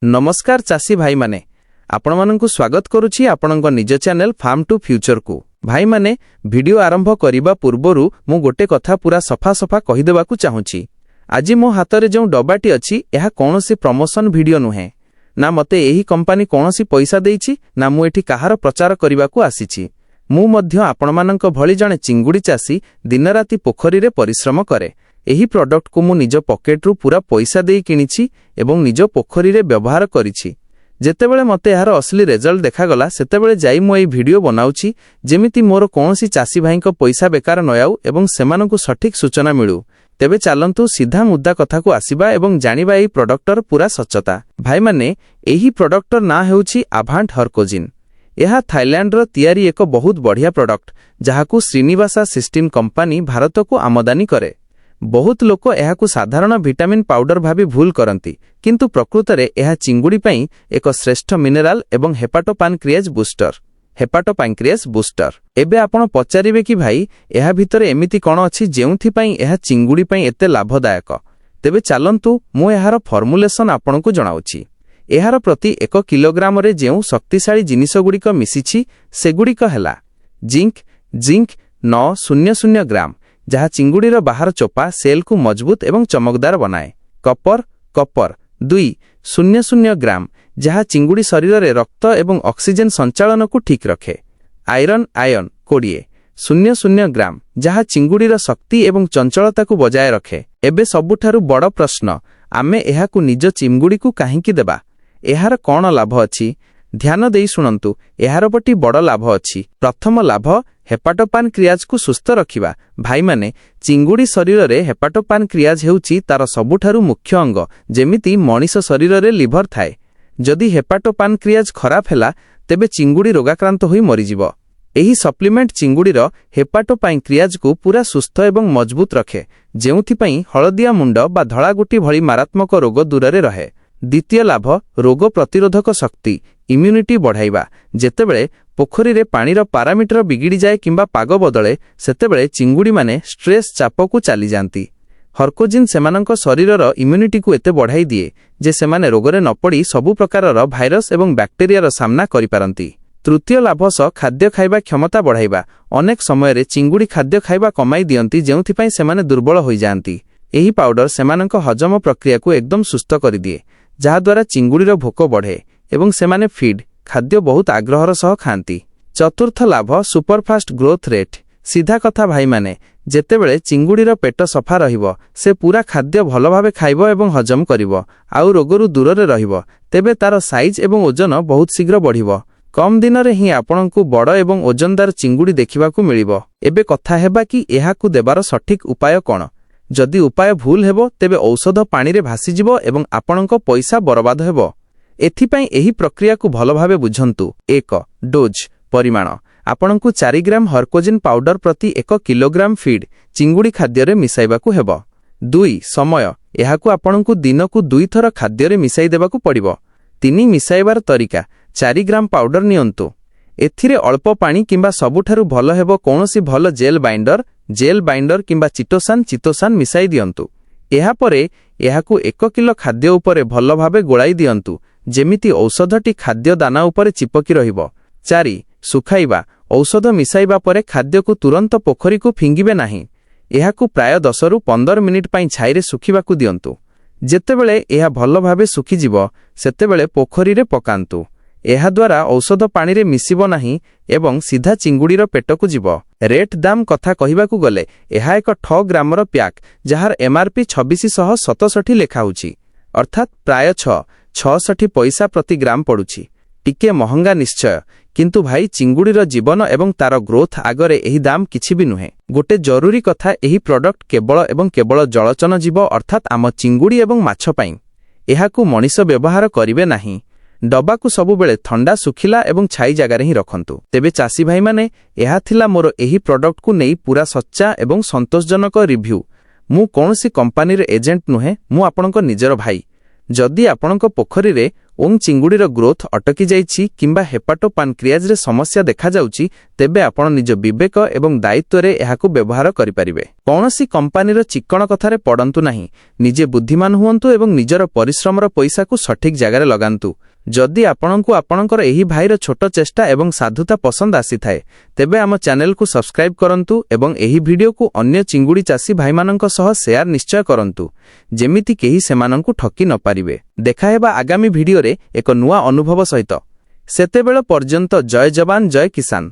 ନମସ୍କାର ଚାଷୀ ଭାଇମାନେ, ଆପଣମାନଙ୍କୁ ସ୍ୱାଗତ କରୁଛି ଆପଣଙ୍କ ନିଜ ଚ୍ୟାନେଲ ଫାର୍ମ ଟୁ ଫ୍ୟୁଚରକୁ। ଭାଇମାନେ, ଭିଡିଓ ଆରମ୍ଭ କରିବା ପୂର୍ବରୁ ମୁଁ ଗୋଟେ କଥା ପୁରା ସଫା ସଫା କହିଦେବାକୁ ଚାହୁଁଛି। ଆଜି ମୋ ହାତରେ ଯେଉଁ ଡବାଟି ଅଛି, ଏହା କୌଣସି ପ୍ରମୋସନ ଭିଡିଓ ନୁହେଁ। ନା ମୋତେ ଏହି କମ୍ପାନୀ କୌଣସି ପଇସା ଦେଇଛି, ନା ମୁଁ ଏଠି କାହାର ପ୍ରଚାର କରିବାକୁ ଆସିଛି। ମୁଁ ମଧ୍ୟ ଆପଣମାନଙ୍କ ଭଳି ଜଣେ ଚିଙ୍ଗୁଡ଼ି ଚାଷୀ। ଦିନରାତି ପୋଖରୀରେ ପରିଶ୍ରମ କରେ। ଏହି ପ୍ରଡକ୍ଟକୁ ମୁଁ ନିଜ ପକେଟରୁ ପୁରା ପଇସା ଦେଇ କିଣିଛି ଏବଂ ନିଜ ପୋଖରୀରେ ବ୍ୟବହାର କରିଛି। ଯେତେବେଳେ ମୋତେ ଏହାର ଅସଲି ରେଜଲ୍ଟ ଦେଖାଗଲା, ସେତେବେଳେ ଯାଇ ମୁଁ ଏହି ଭିଡିଓ ବନାଉଛି, ଯେମିତି ମୋର କୌଣସି ଚାଷୀ ଭାଇଙ୍କ ପଇସା ବେକାର ନଯାଉ ଏବଂ ସେମାନଙ୍କୁ ସଠିକ୍ ସୂଚନା ମିଳୁ। ତେବେ ଚାଲନ୍ତୁ, ସିଧା ମୁଦ୍ଦା କଥାକୁ ଆସିବା ଏବଂ ଜାଣିବା ଏହି ପ୍ରଡକ୍ଟର ପୁରା ସଚ୍ଚତା। ଭାଇମାନେ, ଏହି ପ୍ରଡକ୍ଟର ନାଁ ହେଉଛି ଆଭାଣ୍ଟ ହର୍କୋଜିନ୍। ଏହା ଥାଇଲ୍ୟାଣ୍ଡର ତିଆରି ଏକ ବହୁତ ବଢ଼ିଆ ପ୍ରଡକ୍ଟ, ଯାହାକୁ ଶ୍ରୀନିବାସା ସିଷ୍ଟମ କମ୍ପାନୀ ଭାରତକୁ ଆମଦାନୀ କରେ। ବହୁତ ଲୋକ ଏହାକୁ ସାଧାରଣ ଭିଟାମିନ୍ ପାଉଡର ଭାବି ଭୁଲ କରନ୍ତି, କିନ୍ତୁ ପ୍ରକୃତରେ ଏହା ଚିଙ୍ଗୁଡ଼ି ପାଇଁ ଏକ ଶ୍ରେଷ୍ଠ ମିନେରାଲ ଏବଂ ହେପାଟୋପାନକ୍ରିଆଜ ବୁଷ୍ଟର। ଏବେ ଆପଣ ପଚାରିବେ କି ଭାଇ, ଏହା ଭିତରେ ଏମିତି କ'ଣ ଅଛି ଯେଉଁଥିପାଇଁ ଏହା ଚିଙ୍ଗୁଡ଼ି ପାଇଁ ଏତେ ଲାଭଦାୟକ? ତେବେ ଚାଲନ୍ତୁ, ମୁଁ ଏହାର ଫର୍ମୁଲେସନ ଆପଣଙ୍କୁ ଜଣାଉଛି। ଏହାର ପ୍ରତି 1 କିଲୋଗ୍ରାମରେ ଯେଉଁ ଶକ୍ତିଶାଳୀ ଜିନିଷଗୁଡ଼ିକ ମିଶିଛି, ସେଗୁଡ଼ିକ ହେଲା: ଜିଙ୍କ। ଜିଙ୍କ 900 ଗ୍ରାମ, ଯାହା ଚିଙ୍ଗୁଡ଼ିର ବାହାର ଚୋପା ସେଲ୍କୁ ମଜବୁତ ଏବଂ ଚମକଦାର ବନାଏ। କପର। କପର 200 ଗ୍ରାମ, ଯାହା ଚିଙ୍ଗୁଡ଼ି ଶରୀରରେ ରକ୍ତ ଏବଂ ଅକ୍ସିଜେନ ସଞ୍ଚାଳନକୁ ଠିକ୍ ରଖେ। ଆଇରନ୍। ଆୟନ 2000 ଗ୍ରାମ, ଯାହା ଚିଙ୍ଗୁଡ଼ିର ଶକ୍ତି ଏବଂ ଚଞ୍ଚଳତାକୁ ବଜାୟ ରଖେ। ଏବେ ସବୁଠାରୁ ବଡ଼ ପ୍ରଶ୍ନ, ଆମେ ଏହାକୁ ନିଜ ଚିଙ୍ଗୁଡ଼ିକୁ କାହିଁକି ଦେବା? ଏହାର କ'ଣ ଲାଭ ଅଛି? ଧ୍ୟାନ ଦେଇ ଶୁଣନ୍ତୁ, ଏହାର ଗୋଟି ବଡ଼ ଲାଭ ଅଛି। ପ୍ରଥମ ଲାଭ, ହେପାଟୋପାନ କ୍ରିୟାଜକୁ ସୁସ୍ଥ ରଖିବା। ଭାଇମାନେ, ଚିଙ୍ଗୁଡ଼ି ଶରୀରରେ ହେପାଟୋପାନ କ୍ରିୟାଜ ହେଉଛି ତାର ସବୁଠାରୁ ମୁଖ୍ୟ ଅଙ୍ଗ, ଯେମିତି ମଣିଷ ଶରୀରରେ ଲିଭର ଥାଏ। ଯଦି ହେପାଟୋପାନ କ୍ରିୟାଜ ଖରାପ ହେଲା, ତେବେ ଚିଙ୍ଗୁଡ଼ି ରୋଗାକ୍ରାନ୍ତ ହୋଇ ମରିଯିବ। ଏହି ସପ୍ଲିମେଣ୍ଟ ଚିଙ୍ଗୁଡ଼ିର ହେପାଟୋପାଇଙ୍କ୍ରିଆଜକୁ ପୁରା ସୁସ୍ଥ ଏବଂ ମଜବୁତ ରଖେ, ଯେଉଁଥିପାଇଁ ହଳଦିଆ ମୁଣ୍ଡ ବା ଧଳାଗୁଟି ଭଳି ମାରାତ୍ମକ ରୋଗ ଦୂରରେ ରହେ। ଦ୍ୱିତୀୟ ଲାଭ, ରୋଗ ପ୍ରତିରୋଧକ ଶକ୍ତି, ଇମ୍ୟୁନିଟି ବଢ଼ାଇବା। ଯେତେବେଳେ ପୋଖରୀରେ ପାଣିର ପାରାମିଟର ବିଗିଡ଼ିଯାଏ କିମ୍ବା ପାଗ ବଦଳେ, ସେତେବେଳେ ଚିଙ୍ଗୁଡ଼ିମାନେ ଷ୍ଟ୍ରେସ୍ ଚାପକୁ ଚାଲିଯାଆନ୍ତି। ହର୍କୋଜିନ୍ ସେମାନଙ୍କ ଶରୀରର ଇମ୍ୟୁନିଟିକୁ ଏତେ ବଢ଼ାଇ ଦିଏ ଯେ ସେମାନେ ରୋଗରେ ନ ପଡ଼ି ସବୁ ପ୍ରକାରର ଭାଇରସ ଏବଂ ବ୍ୟାକ୍ଟେରିଆର ସାମ୍ନା କରିପାରନ୍ତି। ତୃତୀୟ ଲାଭ ସହ ଖାଦ୍ୟ ଖାଇବା କ୍ଷମତା ବଢ଼ାଇବା। ଅନେକ ସମୟରେ ଚିଙ୍ଗୁଡ଼ି ଖାଦ୍ୟ ଖାଇବା କମାଇ ଦିଅନ୍ତି, ଯେଉଁଥିପାଇଁ ସେମାନେ ଦୁର୍ବଳ ହୋଇଯାଆନ୍ତି। ଏହି ପାଉଡର ସେମାନଙ୍କ ହଜମ ପ୍ରକ୍ରିୟାକୁ ଏକଦମ ସୁସ୍ଥ କରିଦିଏ, ଯାହାଦ୍ୱାରା ଚିଙ୍ଗୁଡ଼ିର ଭୋକ ବଢ଼େ ଏବଂ ସେମାନେ ଫିଡ୍ ଖାଦ୍ୟ ବହୁତ ଆଗ୍ରହର ସହ ଖାଆନ୍ତି। ଚତୁର୍ଥ ଲାଭ, ସୁପରଫାଷ୍ଟ ଗ୍ରୋଥ ରେଟ୍। ସିଧା କଥା ଭାଇମାନେ, ଯେତେବେଳେ ଚିଙ୍ଗୁଡ଼ିର ପେଟ ସଫା ରହିବ, ସେ ପୁରା ଖାଦ୍ୟ ଭଲ ଭାବେ ଖାଇବ ଏବଂ ହଜମ କରିବ ଆଉ ରୋଗରୁ ଦୂରରେ ରହିବ, ତେବେ ତାର ସାଇଜ୍ ଏବଂ ଓଜନ ବହୁତ ଶୀଘ୍ର ବଢ଼ିବ। କମ୍ ଦିନରେ ହିଁ ଆପଣଙ୍କୁ ବଡ଼ ଏବଂ ଓଜନଦାର ଚିଙ୍ଗୁଡ଼ି ଦେଖିବାକୁ ମିଳିବ। ଏବେ କଥା ହେବା କି ଏହାକୁ ଦେବାର ସଠିକ୍ ଉପାୟ କ'ଣ? ଯଦି ଉପାୟ ଭୁଲ ହେବ, ତେବେ ଔଷଧ ପାଣିରେ ଭାସିଯିବ ଏବଂ ଆପଣଙ୍କ ପଇସା ବରବାଦ ହେବ। ଏଥିପାଇଁ ଏହି ପ୍ରକ୍ରିୟାକୁ ଭଲ ଭାବେ ବୁଝନ୍ତୁ। 1, ଡୋଜ୍, ପରିମାଣ। ଆପଣଙ୍କୁ 4 ଗ୍ରାମ ହର୍କୋଜିନ୍ ପାଉଡର ପ୍ରତି 1 କିଲୋଗ୍ରାମ ଫିଡ୍ ଚିଙ୍ଗୁଡ଼ି ଖାଦ୍ୟରେ ମିଶାଇବାକୁ ହେବ। 2, ସମୟ। ଏହାକୁ ଆପଣଙ୍କୁ ଦିନକୁ ଦୁଇଥର ଖାଦ୍ୟରେ ମିଶାଇ ଦେବାକୁ ପଡ଼ିବ। 3, ମିଶାଇବାର ତରିକା। 4 ଗ୍ରାମ ପାଉଡର ନିଅନ୍ତୁ। ଏଥିରେ ଅଳ୍ପ ପାଣି କିମ୍ବା ସବୁଠାରୁ ଭଲ ହେବ କୌଣସି ଭଲ ଜେଲ୍ ବାଇଣ୍ଡର କିମ୍ବା ଚିଟୋସାନ୍ ମିଶାଇ ଦିଅନ୍ତୁ। ଏହାପରେ ଏହାକୁ 1 କିଲୋ ଖାଦ୍ୟ ଉପରେ ଭଲ ଭାବେ ଗୋଳାଇ ଦିଅନ୍ତୁ, ଯେମିତି ଔଷଧଟି ଖାଦ୍ୟ ଦାନା ଉପରେ ଚିପକି ରହିବ। 4, ଶୁଖାଇବା। ଔଷଧ ମିଶାଇବା ପରେ ଖାଦ୍ୟକୁ ତୁରନ୍ତ ପୋଖରୀକୁ ଫିଙ୍ଗିବେ ନାହିଁ। ଏହାକୁ ପ୍ରାୟ 10ରୁ 15 ମିନିଟ୍ ପାଇଁ ଛାଇରେ ଶୁଖିବାକୁ ଦିଅନ୍ତୁ। ଯେତେବେଳେ ଏହା ଭଲ ଭାବେ ଶୁଖିଯିବ, ସେତେବେଳେ ପୋଖରୀରେ ପକାନ୍ତୁ। ଏହାଦ୍ୱାରା ଔଷଧ ପାଣିରେ ମିଶିବ ନାହିଁ ଏବଂ ସିଧା ଚିଙ୍ଗୁଡ଼ିର ପେଟକୁ ଯିବ। ରେଟ୍ ଦାମ କଥା କହିବାକୁ ଗଲେ, ଏହା ଏକ 6 ଗ୍ରାମର ପ୍ୟାକ୍, ଯାହାର ଏମ୍ଆର୍ପି 2667 ଲେଖାଉଛି, ଅର୍ଥାତ୍ ପ୍ରାୟ 6 66 ପଇସା ପ୍ରତି ଗ୍ରାମ ପଡ଼ୁଛି। ଟିକେ ମହଙ୍ଗା ନିଶ୍ଚୟ, କିନ୍ତୁ ଭାଇ, ଚିଙ୍ଗୁଡ଼ିର ଜୀବନ ଏବଂ ତାର ଗ୍ରୋଥ ଆଗରେ ଏହି ଦାମ କିଛି ବି ନୁହେଁ। ଗୋଟେ ଜରୁରୀ କଥା, ଏହି ପ୍ରଡକ୍ଟ କେବଳ ଏବଂ କେବଳ ଜଳଚର ଜୀବ, ଅର୍ଥାତ୍ ଆମ ଚିଙ୍ଗୁଡ଼ି ଏବଂ ମାଛ ପାଇଁ। ଏହାକୁ ମଣିଷ ବ୍ୟବହାର କରିବେ ନାହିଁ। ଡବାକୁ ସବୁବେଳେ ଥଣ୍ଡା, ଶୁଖିଲା ଏବଂ ଛାଇ ଜାଗାରେ ହିଁ ରଖନ୍ତୁ। ତେବେ ଚାଷୀ ଭାଇମାନେ, ଏହା ଥିଲା ମୋର ଏହି ପ୍ରଡକ୍ଟକୁ ନେଇ ପୁରା ସଚ୍ଚା ଏବଂ ସନ୍ତୋଷଜନକ ରିଭ୍ୟୁ। ମୁଁ କୌଣସି କମ୍ପାନୀର ଏଜେଣ୍ଟ ନୁହେଁ, ମୁଁ ଆପଣଙ୍କ ନିଜର ଭାଇ। ଯଦି ଆପଣଙ୍କ ପୋଖରୀରେ ଓଂ ଚିଙ୍ଗୁଡ଼ିର ଗ୍ରୋଥ୍ ଅଟକି ଯାଇଛି କିମ୍ବା ହେପାଟୋପାନକ୍ରିଆଜରେ ସମସ୍ୟା ଦେଖାଯାଉଛି, ତେବେ ଆପଣ ନିଜ ବିବେକ ଏବଂ ଦାୟିତ୍ୱରେ ଏହାକୁ ବ୍ୟବହାର କରିପାରିବେ। କୌଣସି କମ୍ପାନୀର ଚିକ୍କଣ କଥାରେ ପଡ଼ନ୍ତୁ ନାହିଁ। ନିଜେ ବୁଦ୍ଧିମାନ ହୁଅନ୍ତୁ ଏବଂ ନିଜର ପରିଶ୍ରମର ପଇସାକୁ ସଠିକ୍ ଜାଗାରେ ଲଗାନ୍ତୁ। ଯଦି ଆପଣଙ୍କୁ ଆପଣଙ୍କର ଏହି ଭାଇର ଛୋଟ ଚେଷ୍ଟା ଏବଂ ସାଧୁତା ପସନ୍ଦ ଆସିଥାଏ, ତେବେ ଆମ ଚ୍ୟାନେଲକୁ ସବସ୍କ୍ରାଇବ୍ କରନ୍ତୁ ଏବଂ ଏହି ଭିଡିଓକୁ ଅନ୍ୟ ଚିଙ୍ଗୁଡ଼ି ଚାଷୀ ଭାଇମାନଙ୍କ ସହ ସେୟାର ନିଶ୍ଚୟ କରନ୍ତୁ, ଯେମିତି କେହି ସେମାନଙ୍କୁ ଠକି ନପାରିବେ। ଦେଖାହେବା ଆଗାମୀ ଭିଡିଓରେ ଏକ ନୂଆ ଅନୁଭବ ସହିତ। ସେତେବେଳ ପର୍ଯ୍ୟନ୍ତ ଜୟ ଯବାନ, ଜୟ କିଷାନ।